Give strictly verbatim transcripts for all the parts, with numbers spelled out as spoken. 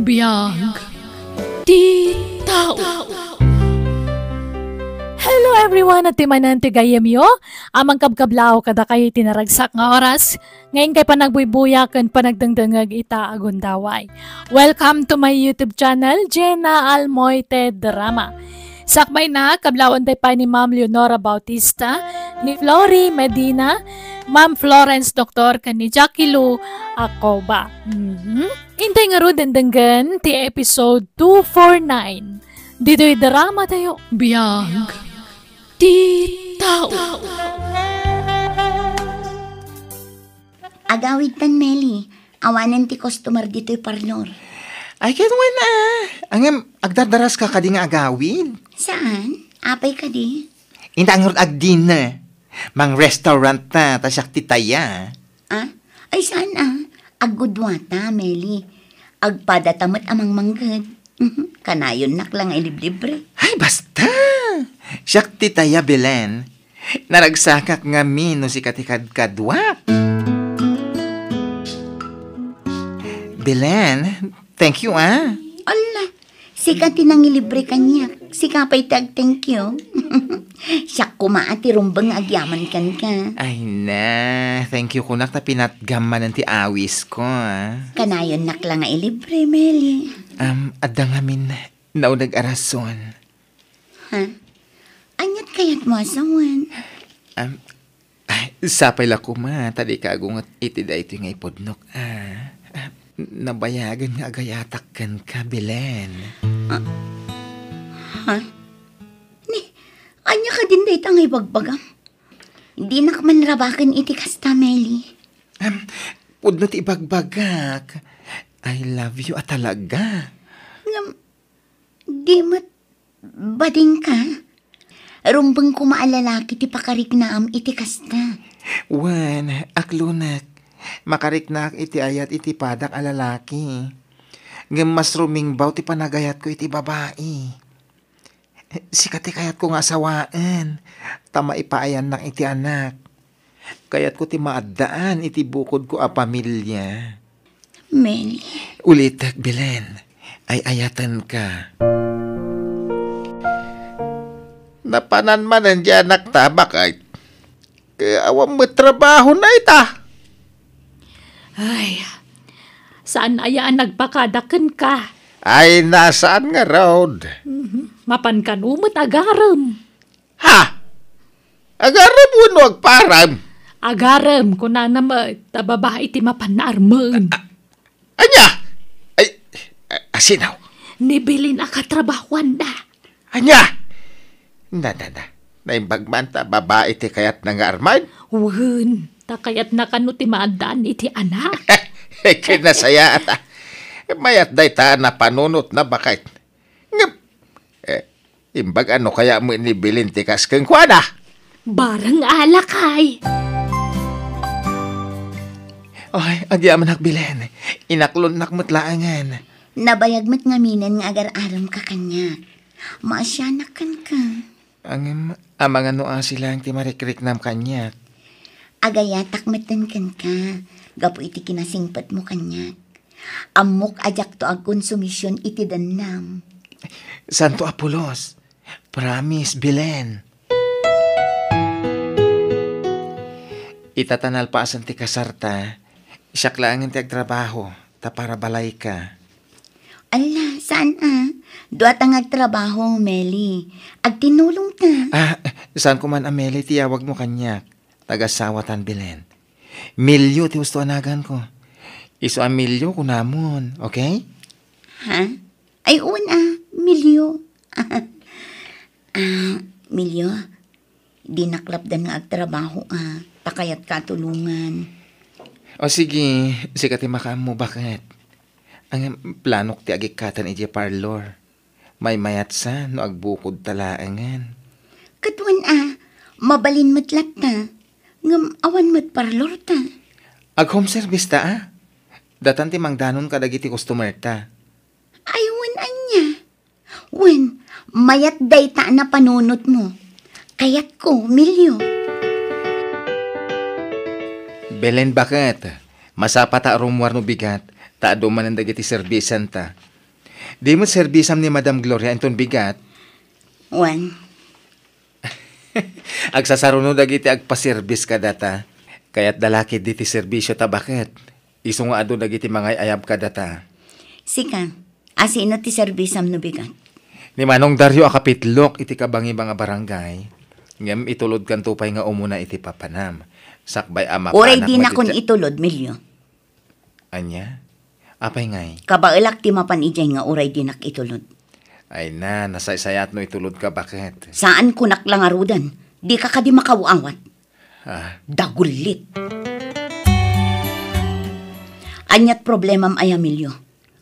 Biag ti tao. Hello everyone, at timanan ti gayyemyo. Amang kabkablaw kadakayo iti naragsak nga oras. Ngayon kay panagbuybuya ken panagdengdengeg ita a gundaway. Welcome to my YouTube channel, Jenna Almoite Drama. Sakbayna, kablawan tayo pay ni Ma'am Leonora Bautista, ni Flory Medina, Ma'am Florence Doctor, ken ni Jackie Lou Acoba. Mhm. Intay ngarud dengdenggen ti episode two forty-nine. Ditoy drama tayo. Biag ti tao. Agawid tan, Meli. Awanen ti customer ditoy parlor. Ay, ket wen, ah. Ngem, agdardaraska kadi nga agawid? Saan? Apay kadi? Inta ngarud agdinner. Mang-restaurant ta, ta siak ti taya. Ah? Ay, saan, ah? Aggudua ta, Meli. Agpada ta met a mangmangged. Mhm. Kanayonnak la nga iliblibre. Ay, basta! Siak ti taya, Belen. Naragsakak ngamin no sika ti kadkaduak. Belen, thank you, ah. Ala, sika ti nangilibre kaniak. Sika pay ti ag-thank you. Siak koma a ti rumbeng nga agyaman kenka. Ay na, thank you kunak ta pinatgam manen ti awisko, ah. Kanayonnak la nga ilibre, Meli. Um, adda ngamin nauneg a rason. Ha? Aniat kayatmo a sawen? Um, ay, sapay la koma ta dika agunget iti daytoy nga ipudnok, ah. Ah, nabayagen nga agayatak kenka, Belen. Ah, ha? Ni, ania kadin dayta nga ibagbagam? Dinak man rabaken iti kasta, Meli. Em, pudno ti ibagbagak. I love you a talaga. Ngem, di met badingka? Rumbeng koma a lalaki ti pakariknaam iti kasta. Wen, aklonek. Makariknaak iti ayat iti padak a lalaki. Ngem mas rumingbaw ti panagayatko iti babai. Sika ti kayatko nga asawaen, ta maipaayannak iti anak. Kayatko ti maaddaan iti bukodko a pamilia. Meli. Ulitek, Belen. Ay-ayatenka. Napanan manen di anakta, baket. Ket awan met trabahona ita. Ay, saan aya a nagpakada kenka? Ay, na, saan ngarud? Mhm. Mapan kano met agarem. Ha? Agarem wenno agparem? Agarem, kunana met, ta babai ti mapan naarmen. A-, a-, Ania? Ay, a-, asino? Ni Belen a katrabahoanda. Ania? Na, na, na. Naimbag man ta babai ti kayatna nga armen? Wen, ta kayatna kano ti maaddaan iti anak. Kinasayaat, ah. Mayat dayta a napanunotna, baket. Ngem, eh, imbag ano kaya met ni Belen ti kas kenkuana? Bareng a lakay. Ay, agyamanak, Belen. Inaklonnak met laengen. Nabayag met ngaminen nga agar-aremka kaniak. Maasianak kenka. Ngem, amangan no asi laeng ti marikriknam kaniak. Agayatak metten kenka, gapu iti kinasingpetmo kaniak. Ammok a diakto agkonsumision iti dennam. Santo a pulos. Promise, Belen. Ita ta nalpasen ti kasarta, siak laengen ti agtrabaho, ta para balayka. Ala, saan a? Dua ta nga agtrabaho, Meli. Agtinulong ta. Ah, saan ko man a Meli ti yawagmo kaniak? Tagasawatan, Belen. Milio ti husto a naganko. Isu a Milio kunamon, okay? Ha? Ay, wen a, Milio. Ah, Milio, dinak lapdan nga agtrabaho a, ta kayatka a tulongan. O sige, sika ti makaammo, baket. Ang planok ti agikkaten idiay parlor. Maymayatsa no agbukodta laengen. Ket wen a, mabalin met latta, ngem awan met parlorta. Ag-home service ta a. Datan ti mangdanon kadagiti customerta. Ay, wen ania? Wen, mayat dayta a napanunotmo. Kayatko, Milio. Belen, baket, masapa ta rummuar no bigat, ta adu manen dagiti serbisan ta. Di met serbisam ni Madam Gloria inton bigat? Wen. Agsasaruno dagiti agpaserbis kadata. Kayatda la ketdi ti serbisiota baket. Isu nga adu dagiti mangay-ayab kadata. Sika, asino ti serbisam no bigat? Ni Manong Dario a kapitlok iti kabangibang a barangay. Ngem itulodkanto pay nga umuna iti papanam. Sakbay a mapanak met iti... Uray dinakon itulod, Milio. Ania? Apay ngay? Kabaelak ti mapan idiay nga uray dinak itulod. Ay na, nasaysayat no itulodka, baket? Saan, kunak la ngaruden. Dika kadi makaw-awat. Ah. Dagullit. Aniat problemam aya, Milio?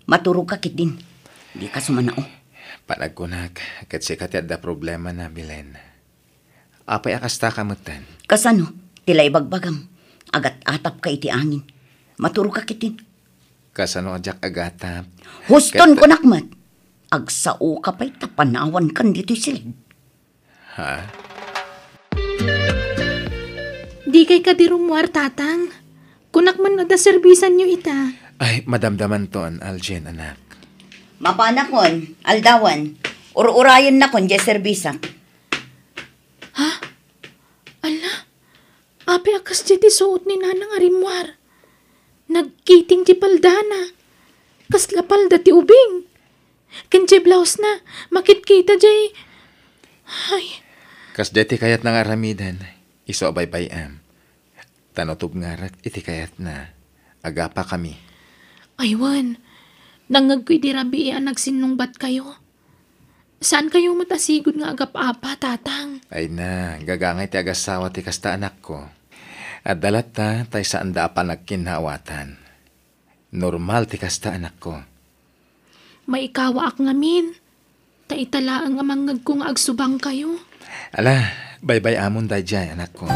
Maturogka ketdin. Dika sumanao. Panagkunak, ket sika ti adda problemana, Belen. Apay a kasta ka metten? Kasano? Ti la ibagbagam. Agat-atapka iti angin. Maturogka ketdin. Kasano a diak agatap? Huston, ket kunak met. Agsaoka pay ta panawankan ditoy siled. Ha? Dikay kadi rummuar, Tatang? Kunak man no adda serbisanyo ita. Ay, madamdamanton, Aljen, anak. Mapanakon, aldawan. Ur-urayennakon diay serbisak. Ha? Ala, apay a kasdiay ti suot ni Nanang a rimmuar? Nagkiting ti paldana. Kasla palda ti ubing. Ken diay blouse-na, makitkita diay. Ay. Kasdiay ti kayatna nga aramiden, isu a baybay-am. Ta no tubngarek iti kayatna, agapakami. Ay wen, nangngegko idi rabii a nagsinnungbatkayo. Saankayo met a sigud nga agap-apa, Tatang. Ay na, gagangay ti agasawa ti kasta, anakko. Adda latta, tay saanda a panagkinnaawatan. Normal ti kasta, anakko. Maikawaak ngamin, ta ita laeng a mangngegko nga agsubangkayo. Ala, baybay-amon daydiay, anakko.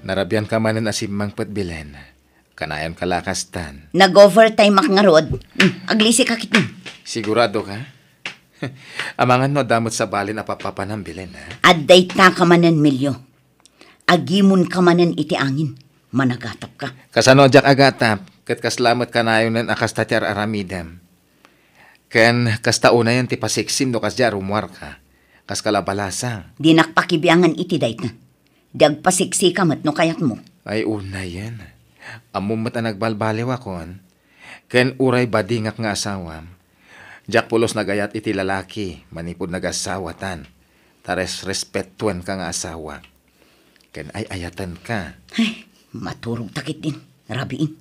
Narabianka manen a simmangpet, Belen. Kanayonka la a kastan. Nag-overtime-ak ngarud. Hmm, aglisika ketdin. Sigurado ka? Amangan no adda met sabalin a papapanam, Belen, ha? Adda itaka manen, Milio. Agimonka manen iti angin. Managatapka. Kasano a diak agatap? Ket kasla met kanayonen a kasta ti ar-aramidem. Ken kasta unayen ti pasiksim no kasdiay a rummuarka. Kaska la balasang. Dinak pakibiangan iti dayta. Di agpasiksika met no kayatmo. Ay, unayen. Ammom met a nagbalbaliwakon. Ken uray badingak nga asawam, diak pulos nagayat iti lalaki manipud nagasawatan, ta res-, respetuenka nga asawa. Ken ay-ayatenka. Ay, maturogta ketdin, rabiin.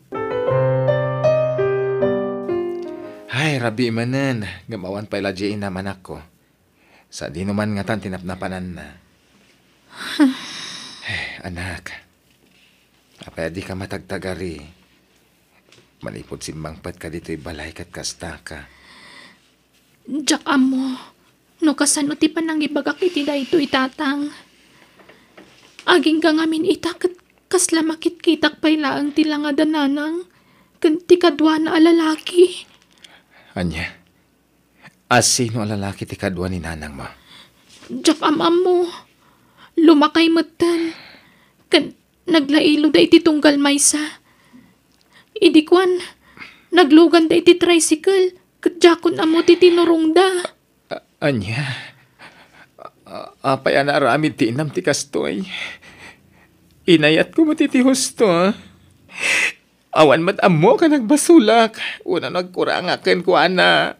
Ay, rabii manen, ngem awan pay la diay inam, anakko. Sadino man ngatan ti napnapananna. Eh, anak, apay a dika matagtagari? Manipud simmangpetka ditoy balay ket kastaka. Diak ammo no kasano ti panangibagak iti daytoy, Tatang. Agingga ngamin ita ket kasla makitkitak pay laeng ti langad a nanang ken ti kaduana a lalaki. Ania? Asino a lalaki ti kadua ni nanangmo? Diak am-ammo. Lumakay metten. Ken naglailo da iti tunggal maysa. Idi kuan, nagluganda iti tricycle, ket diakon ammo ti tinurongda. A-, ania? A-, apay a naaramid ti inam ti kastoy? Inayatko met iti husto, a? Awan met ammok a nagbasolak, wenno nagkurangak kenkuana.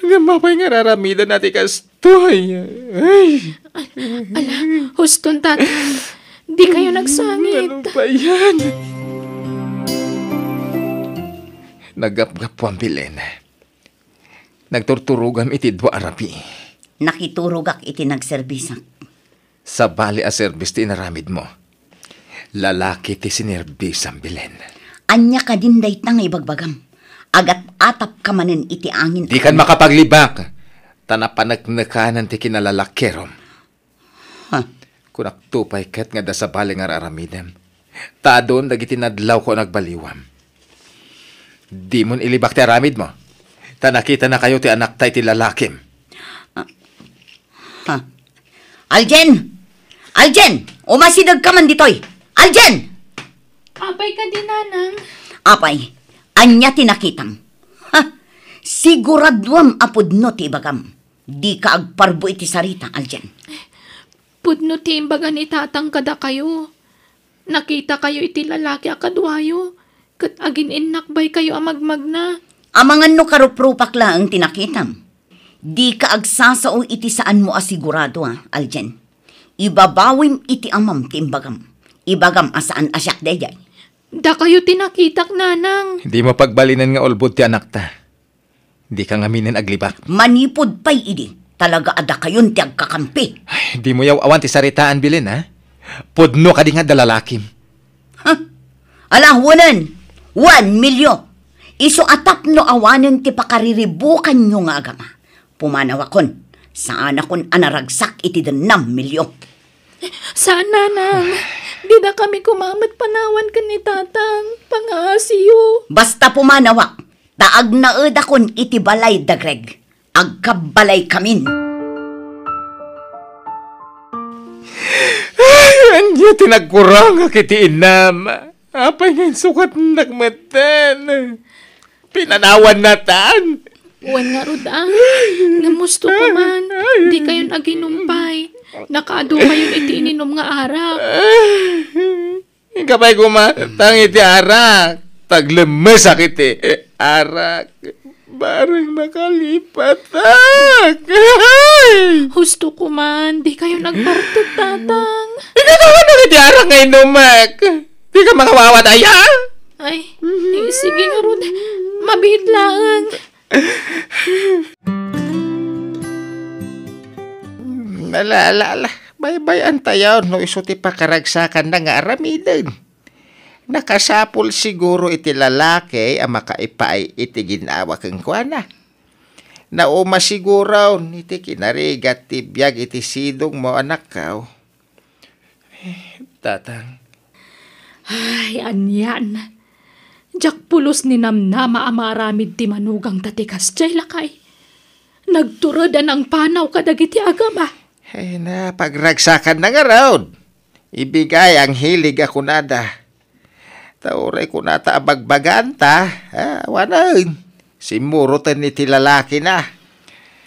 Ngem apay nga ar-aramidna ti kastoy? Ay! Al-, ala, huston, Tatang. Dikayo nagsangit. Ano ba yan? Naggapgapuam, Belen. Nagturturogam iti dua a rabii. Nakiturogak iti nagserbisak. Sabali a serbis ti inaramidmo. Lalaki ti sinerbisam, Belen. Ania kadin dayta nga ibagbagam? Agat-atapka manen iti angin. Dikan makapaglibak, ta napaneknekanan ti kinalalakirom. Ha? Kunakto pay ket nga adda sabali nga ar-aramidem. Ta adun dagiti nadlawko a nagbaliwam. Dimon ilibak ti aramidmo, ta nakitanakayo ti anakta iti lalakim. Ah. Ha? Aljen! Aljen! Umasidegka man ditoy! Aljen! Apay kadi, Nanang? Apay, Ania ti nakitam? Ha? Siguraduam a pudno ti ibagam. Dika agparbo iti sarita, Aljen. Pudno ti imbaga ni Tatang kadakayo. Nakitakayo iti lalaki a kaduayo, ket agin-innakbaykayo a magmagna. Amangan no karuprupak laeng ti nakitam. Dika agsasao iti saanmo a sigurado, a, Aljen. Ibabawim iti amam ti imbagam. Ibagam a saan a siak daydiay. Dakayo ti nakitak, Nanang. Dimo pagbalinen nga ulbod ti anakta. Dika ngaminen aglibak. Manipud pay idi, talaga a dakayon ti agkakampi. Ay, dimo yaw-awan ti saritaan, Belen, ha? Pudno kadi nga adda lalakim? Ha? Ala, wanen! Wan, Milio! Isu a tapno awanen ti pakariribukanyo nga agama. Pumanawakon. Saanakon a naragsak iti dennam, Milio. Saan, Nanang. Dida kami kumamet panawan ken ni Tatang. Pangaasiyo. Basta pumanawak. Ta agnaedakon iti balay da Greg. Agkabbalaykamin. Ay, ania ti nagkurangak iti innam? Apay nga insukatnak metten? Pinanawannatan? Wen ngarud, a. Ngem husto koman, dikayon aginumpay. Nakaadu kayon iti ininom nga arak. Inka pay koma, tang iti arak. Taglemmesak iti arak. Bareng nakalipatak. Husto koman, dikayon agbartek, Tatang. Ikatawanak iti arak nga inumek. Dika makawawa daya? Ay, eh, sige ngarud. Mabiit laeng. Ala, ala, ala. Baybay-antayo no isu ti pakaragsakanna nga aramiden. Nakasapul siguro iti lalaki a makaipaay iti ginawa kenkuana. Nauma siguro iti kinarigat ti biag iti sidongmo, anakko. Eh, Tatang. Ay, anian. Diak pulos ninamnama a maaramid ti manugangta ti kasdiay, lakay. Nagtured a nangpanaw kadagiti agama. Ay na, pagragsakanna ngarud. Ibigay ang hilig a kunada. Ta uray kunata a bagbaganta, a, awanen. Simmuroten iti lalakina.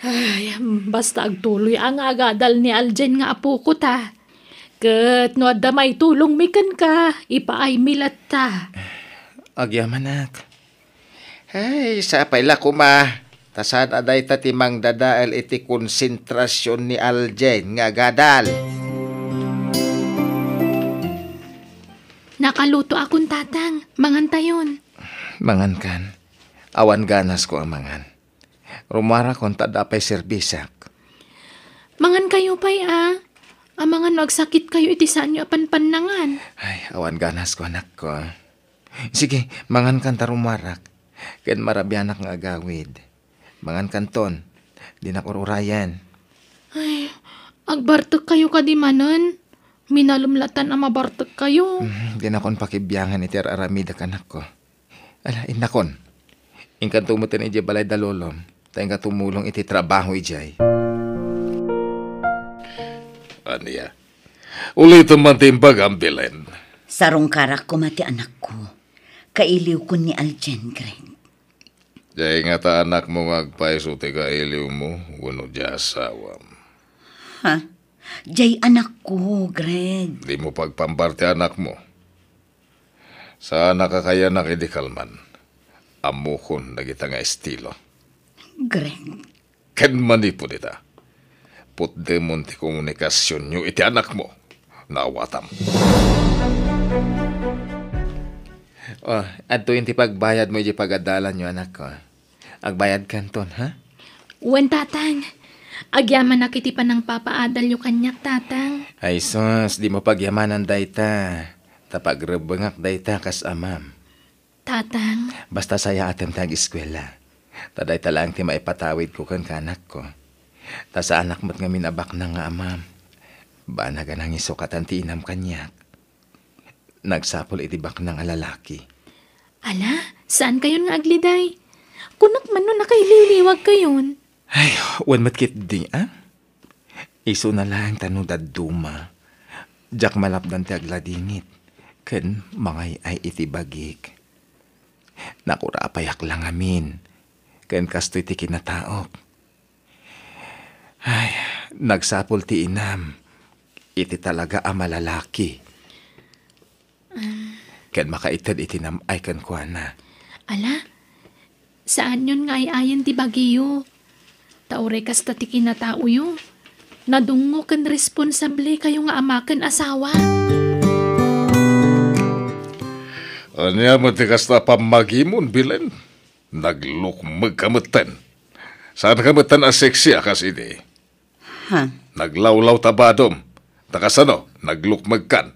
Ay, basta agtuloy a nga agadal ni Aljen nga apoko ta. Ket no adda maitulongmi kenka, ipaaymi latta. Agyamanak. Ay, sapay la koma, ta saan a dayta ti mangdadael iti konsentrasion ni Aljen nga agadal. Nakalutoakon, Tatang. Mangantayon. Mangankan. Awan ganasko a mangan. Rumuarakon ta adda pay serbisak. Mangankayo pay, a. Amangan no agsakitkayo iti saanyo a panpannangan. Ay, awan ganasko, anakko. Sige, mangankan ta rumuarak. Ken marabianak nga agawid. Mangankanton. Dinak ur-urayen. Ay, agbartekkayo kadi manen? Minalem latan a mabartekkayo. Mm, dinakon pakibiangan iti ar-aramidek, anakko. Ala, innakon. Inkanto metten idiay balay da lolom. Ta inka tumulong iti trabaho idiay. Ania? Ulitem man ti imbagam, Belen. Sarungkarak koma ti anakko. Kailiwkon ni Aljen, Greg. Diay ngata anakmo nga agpayso ti kailiwmo wenno diay asawam? Ha? Diay anakko, Greg. Dimo pagpambar ti anakmo. Saanak a kayanak idi kalman. Ammokon dagita nga estilo. Greg. Ken manipud ita, putdemon ti komunikasionyo iti anakmo. Naawatam. Oh, adtoyen ti pagbayadmo iti pagadalanyo, anakko. Agbayadkanton, ha? Wen, Tatang. Agyamanak iti panangpapaadalyo kaniak, Tatang. Ay sus, dimo pagyamanan dayta. Ta pagrebbengak dayta kas amam. Tatang. Basta sayaatem ti ageskuela. Ta dayta laeng ti maipatawidko kenka, anakko. Ta saanak met ngamin a baknang nga amam. Banag a nangisukatan ti inam kaniak. Nagsapul iti baknang a lalaki. Ala, saankayon nga agliday? Kunak man no nakailiwliwagkayon. Ay, wen met ketdi, a? Isuna laeng ta no dadduma, diak malapdan ti agladingit ken mangay-ay iti bagik. Nakurapayak la ngamin, ken kastoy ti kinataok. Ay, nagsapul ti inam iti talaga a malalaki. Ken makaited iti nam-ay kenkuana. Ala, saanyon nga ay-ayen ti bagiyo. Ta uray kasta ti kinataoyo, nadungngo ken responsable kayo nga ama ken asawa. Ania met ti kasta a pammagimon, Belen? Naglukmeg ka metten. Saan ka metten a sexy a kas idi? Ha? Naglawlaw ta badom. Ta kasano? Naglukmegkan.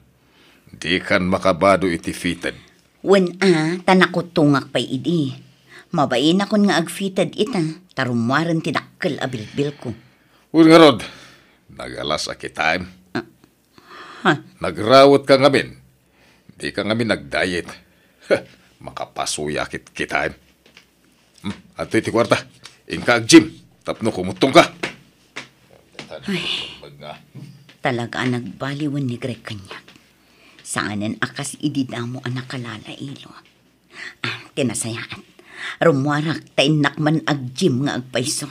Dikan makabado iti fitted. Wen a, ta nakutungak pay idi. Mabainakon nga agfitted ita, ta rummuaren ti dakkel a bilbilko. Wen ngarud, nagalas a kitaem. Ah, ha? Nagrawet ka ngamin. Dika ngamin nagdiet. Makapasuya kit-, kitaem. Hmm, adtoy ti kuarta. Inka ag-gym tapno kumuttongka. Ay, talaga a nagbaliwen ni Greg kaniak. Saanen a kas idi damo a nakalalailo. Ah, ti nasayaat. Rummuarak ta innak man ag-gym nga agpayso.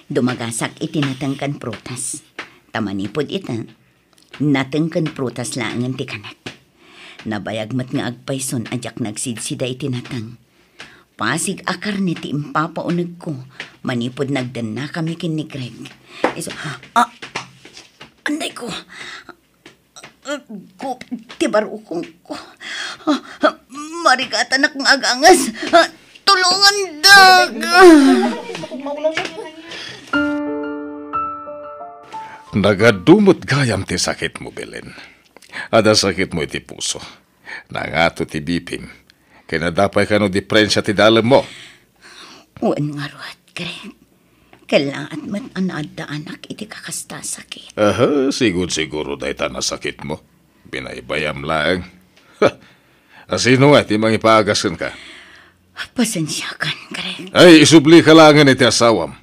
Dumagasak iti natengken prutas. Ta manipud ita, natengken prutas laengen ti kanek. Nabayag met nga agpayson a diak nagsidsida iti nateng. Pasig a karne ti impapaunegko manipud nagdennakami ken ni Greg. Isu, ah, andayko. Aggup ti barukongko. Ah, marigatanak nga agangas. Ah, tulongandak! Nagadu met gayam ti sakitmo, Belen. Adda sakitmo iti puso. Nangato ti B P-m. Ken adda pay kano diperensia ti dalemmo. Wen ngarud, Greg. Kellaat met a naaddaanak iti kakasta a sakit. Aha, sigud-siguro dayta nasakitmo. Binaybayam laeng. Ha! Asino nga ti mangipaagas kenka? Pasensiakan, Greg. Ay, isublika laengen iti asawam.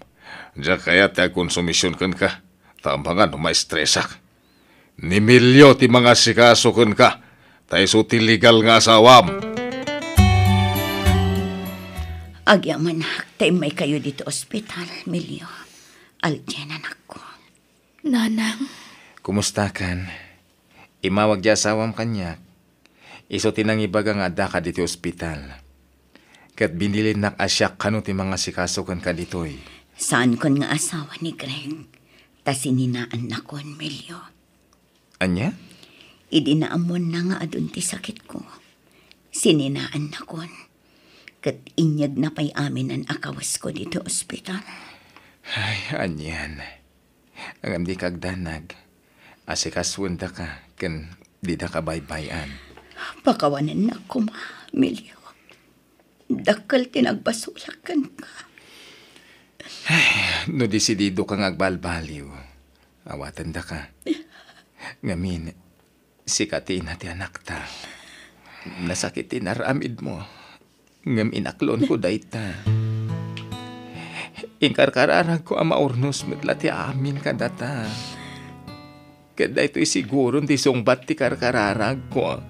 Diak kayat ti agkonsumision kenka. Ta amangan no maestresak. Ni Melio ti mangasikaso kenka, ta isu ti legal nga asawam. Agyamanak ta immaykayo ditoy ospital, Melio. Aljen, anakko. Nanang. Kumustakan? Immawag ti asawam kaniak. Isu ti nangibaga nga addaka ditoy ospital. Ket binilinnak a siak kano ti mangasikaso kenka ditoy. Saankon nga asawa ni Greg, ta sininaannakon, Melio. Ania? Idi naammoanna nga adun ti sakitko, sininaannakon. Ket inyegna pay aminen a kawesko ditoy ospital. Ay, anian. Ngem dika agdanag. Asikasuendaka ken didaka baybay-an. Pakawanennak koma, Melio. Dakkel ti nagbasolak kenka. Ay, no desididoka nga agbalbaliw, awatendaka. Ngamin, sika ti ina ti anakta. Nasakit ti inaramidmo, ngem inaklonko dayta. Inkarkararagko a maurnos met la ti amin kadata. Ket daytoy siguron ti sungbat ti karkararagko.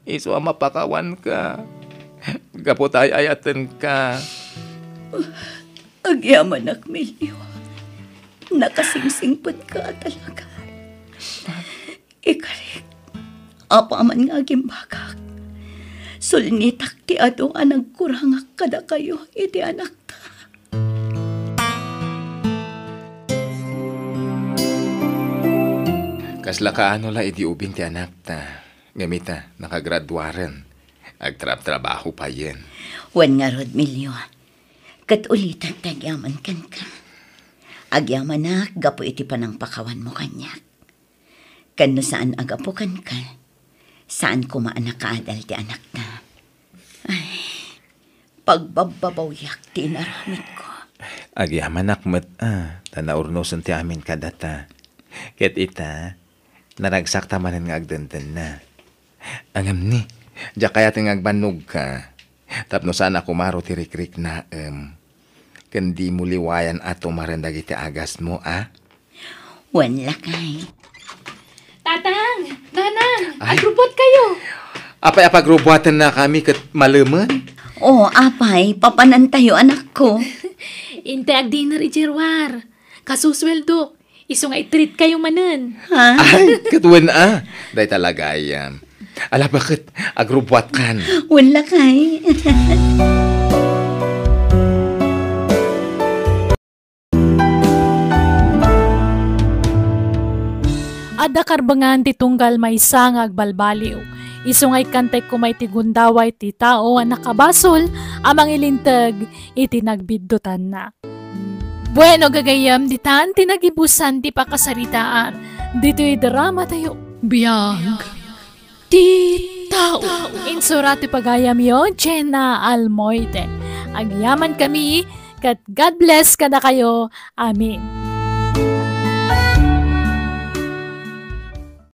Isu a mapakawanka, gapu ta ay-ayatenka. Agyamanak, Melio. Nakasingsingpetka a talaga. Ikarik, apaman nga agimbagak, sulnitak ti adu a nagkurangak kadakayo iti anakta. Kasla kaano la idi ubing ti anakta, ngem ita, nakagraduaren, agtrabtrabaho payen. Wen ngarud, Melio, ket ulitek ti agyaman kenka. Agyamanak gapu iti panangpakawanmo kaniak. Ken no saan a gapu kenka, saan koma a nakaadal ti anakta. Ay, pagbabbabawiak ti inaramidko. Agyamanak met a, ta naurnosen ti amin kadata. Ket ita, naragsakta manen nga agdendenna. Ngem ni, diak kayaten nga agbannogka, tapno saan a kumaro ti rikriknaem. Ken dimo liwayan a tumaren dagiti agasmo, a? Wen, lakay. Tatang! Nanang! Ay. Agrupot kayo! Apay a pagrubuatennakami ket malemen? O, apay, papanantayo, anakko. Intay agdinner idiay ruar. Kasusweldok, isu nga i-treatkayo manen. Ha? Ay, ket wen a. Dayta la gayam. Ala, baket, agrubuatkan. Wen lakay. Adda karbengan ti tunggal maysa nga agbalbaliw. Isu nga ikkantek koma iti gundaway ti tao a nakabasol a mangilinteg iti nagbiddutanna. Bueno, gagayyem, ditan ti nagibusan ti pakasaritaan. Ditoy drama tayo. Biag ti tao. Insura ti pagayamyo, Jenna Almoite. Agyaman kami, ket God bless kadakayo. Amen.